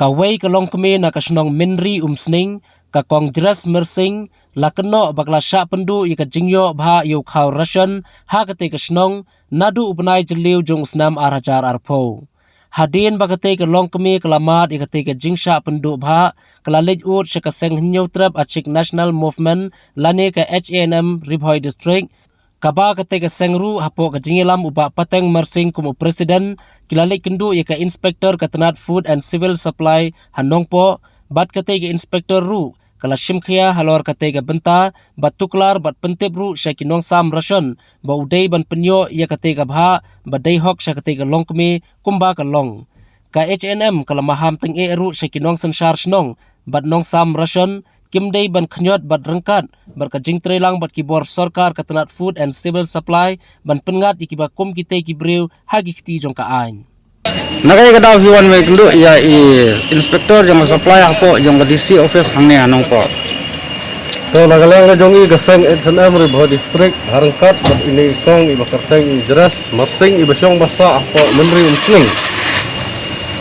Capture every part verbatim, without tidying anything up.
Kawei ka longkmie na ka shnong Mynri Umsning, ka Kong Jres Mersing, la kynnoh ba ka la shah pynduh ïa ka jingïoh bhah ïa u khaw ration ha katei ka shnong naduh u bnai Jylliew jong u snem ar hajar arphew. Hadien ba katei ka longkmie ka la mad ïa katei ka jingshah pynduh bhah, ka la leit ud sha ka seng Hynñiewtrep Achik National Movement lane ka H A N M Ri Bhoi District, kaba katei ka seng ruh hapoh ka jingïalam u Bah Pateng Mersing kum u president, ki la leit kynduh ïa ka inspector ka tnat Food and Civil Supply ha Nongpoh, bad katei ka inspector ruh ka la shim khia halor katei ka bynta, bad tuklar bad pyntip ruh sha ki nongsam ration ba u dei ban pynïoh ïa katei ka bhah ba dei hok sha katei ka longkmie kumba ka long. Ka H A N M ka la maham tyngeh ruh sha ki nongsynshar shnong bad nongsam ration, kim dei ban khñiot bad ryngkat bad ka jingtreilang bad ki bor sorkar ka tnat Food and Civil Supply ban pynngat ïa kiba kum kitei ki briew ha ki kti jong ka aiñ. Na ka ïa ka daw hi wan me kynduh ïa i inspector jong ka supply hapoh jong ka D C office hangne ha Nongpoh. To na ka liang ka jong i ka seng H A N M Ri Bhoi District ha ryngkat bad ine i kong iba kyrteng i Jres Mersing iba shong ba sah hapoh Mynri Umsning.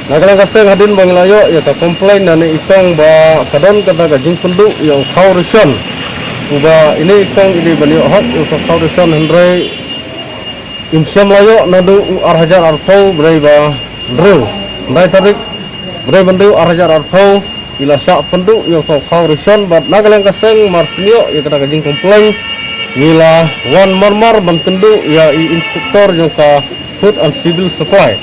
Na ka liang ka seng hadien ba ngi la ïoh ïa ka complaint na ine i kong ba ka don kata ka jingpynduh ïa u khaw ration uba ine i kong i dei ban ïoh hok ïa u khaw ration hynrei im shym la ïoh naduh u ar hajar arphew bnai ba hynriew. Hynriew tarik bnai ba hynriew ar hajar arphew i la shah pynduh ïa u khaw ration bad na ka liang ka seng mar shu ïoh ïa kata ka jingcomplain ngi la wan marmar ban kynduh ïa i inspector jong ka Food and Civil Supply.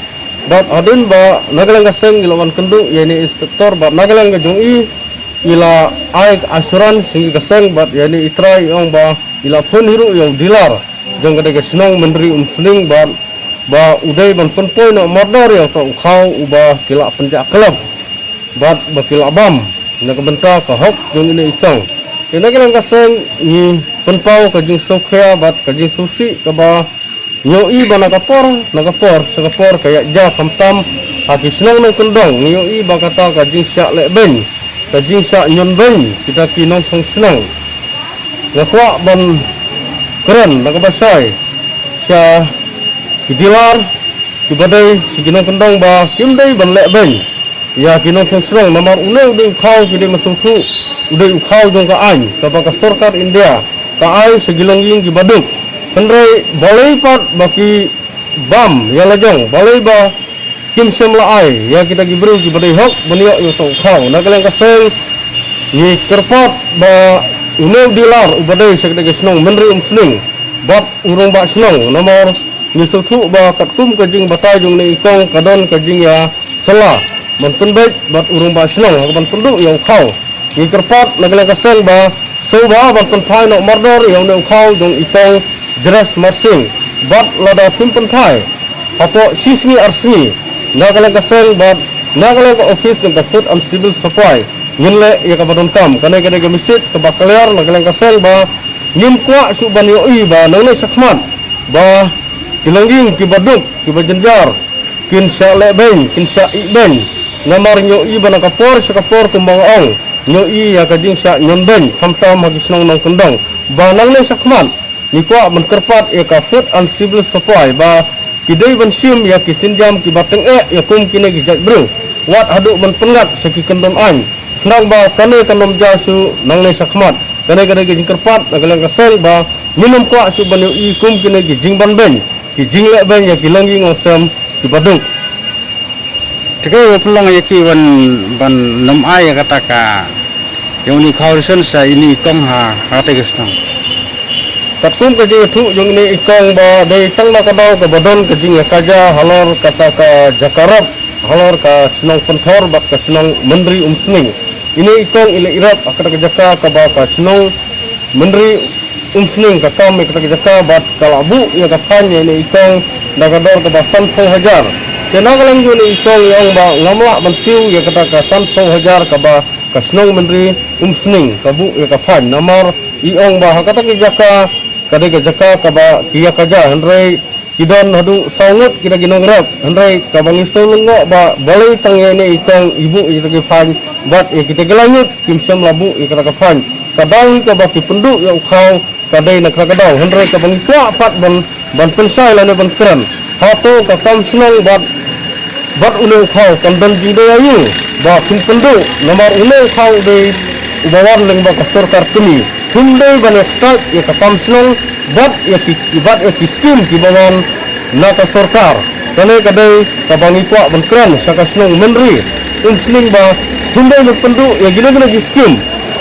Bad hadien ba na ka liang ka seng i la wan kynduh ïa ine i inspector bad na ka liang ka jong i i la ai ka assurance sha ngi ka seng bad ïa ine i trai i ong ba i la phone hi ruh ïa u dealer jong ka dei ka shnong Mynri Umsning bad ba u dei ban pynpoi noh mardor ïa uta u khaw uba ki la pynjah klep bad ba ki la bam na ka bynta ka hok jong ine i kong. Te na ka liang ka seng ngi pynpaw ka jingsngewkhia bad ka jingsngewsih kaba ngi ïohi ba na ka por na ka por sha ka por ka ïaid ja khamtam ha ki shnong nongkyndong ngi ïohi ba kata ka jingshah lehbeiñ ka jingshah ñion beiñ kita ki nongshong shnong. Nga kwah ban kren na kaba shai sha ki dealer kiba dei sha ki nongkyndong ba kim dei ban lehbeiñ ïa ki nongshong shnong namar une u dei u khaw ki dei ma sngewthuh u dei u khaw jong ka aiñ kaba ka sorkar India ka ai sha ki longïing kiba duk. Hynrei balei pat ba ki bam ïa la jong balei ba kim shym la ai ïa kita ki briew kiba dei hok ban ïoh ïa uta u khaw. Na ka liang ka seng ngi kyrpad ba une u dealer uba dei sha kita ki shnong Mynri Umsning bad u rangbah shnong namar ngi sngewthuh ba katkum ka jingbatai jong une i kong ka don ka jingïasylla ban pynbeit bad u rangbah shnong ha kaban pynduh ïa u khaw. Ngi kyrpad na ka liang ka seng ba sngewbha ban pynphai noh mardor ïa une u khaw jong i kong Jres Mersing bad lada phim pynphai hapoh shi sngi ar sngi na ka liang ka seng bad na ka liang ka office jong ka Food and Civil Supply ngin leh ïa kaba donkam. Kane ka dei ka message kaba clear na ka liang ka seng ba ngim kwah shuh ban ïohi ba nangne shakhmat ba ki longïing kiba duk kiba jynjar kin shah lehbeiñ kin shah ihbeiñ. Namar ngi ïohi ba na ka por sha ka por kumba nga ong ngi ïohi ïa ka jingshah ñion beiñ khamtam ha ki shnong nongkyndong. Ba nangne shakhmat ngi kwah ban kyrpad ïa ka Food and Civil Supply ba ki dei ban shim ïa ki sienjam kiba tyngeh ïa kum kine ki jait briew wat haduh ban pynngat sha ki kyndon aiñ. Khnang ba kane kan ym jia shuh nangne shakhmat. Kane ka dei ka jingkyrpad na ka liang ka seng ba ngin ym kwah shuh ban ïohi kum kine ki jingbanbeiñ ki jinglehbeiñ ïa ki longïing longsem kiba duk. Te ka ba pynlong ïa ki ban ban ym ai ïa kata ka ïa une i khaw ration sha ine i kong ha ha kata ka shnong. Katkum ka jingïathuh jong ine i kong ba dei tang na ka daw kaba don ka jingïakajia halor kata ka jaka rep halor ka shnong Pynthor bad ka shnong Mynri Umsning. Ine i kong i la ïarap ha kata ka jaka kaba ka shnong Mynri Umsning ka kam ïa kata ka jaka bad ka la buh ïa ka fine ïa ine i kong da ka dor kaba sanphew hajar. Te na ka liang jong ine i kong i ong ba ngam lah ban siew ïa kata ka sanphew hajar kaba ka shnong Mynri Umsning ka buh ïa ka fine namar i ong ba ha kata ka jaka ka dei ka jaka kaba ki ïakajia hynrei ki don haduh saw ngut kita ki nongrep hynrei kaba ngi sngewlyngngoh ba balei tang ïa ine i kong i buh ïa kita ki fine bad ïa kita ki lai ngut kim shym la buh ïa kata ka fine. Ka daw hi kaba ki pynduh ïa u khaw ka dei na kata ka daw hynrei kaba ngi kwah pat ban ban pynshai lane ban kren hato ka kam shnong bad bad une u khaw kan don jingdei aïu. ba phin pynduh namar une u thaw u dei uba wan lyngba ka sorkar kmie. Phim dei ban ïa ktait ïa ka kam shnong bad ïa ki bad ïa ki skim kiba wan na ka sorkar. Kane ka dei kaba ngi kwah ban kren sha ka shnong Mynri. Umsning ba phim dei ban pynduh ïa kine kine ki skim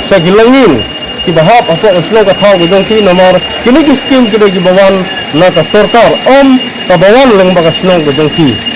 sha ki longïing kiba hap hapoh ka shnong ka thaw ka jong phi namar kine ki skim ki dei kiba wan na ka sorkar, ym kaba wan lyngba ka shnong ka jong phi.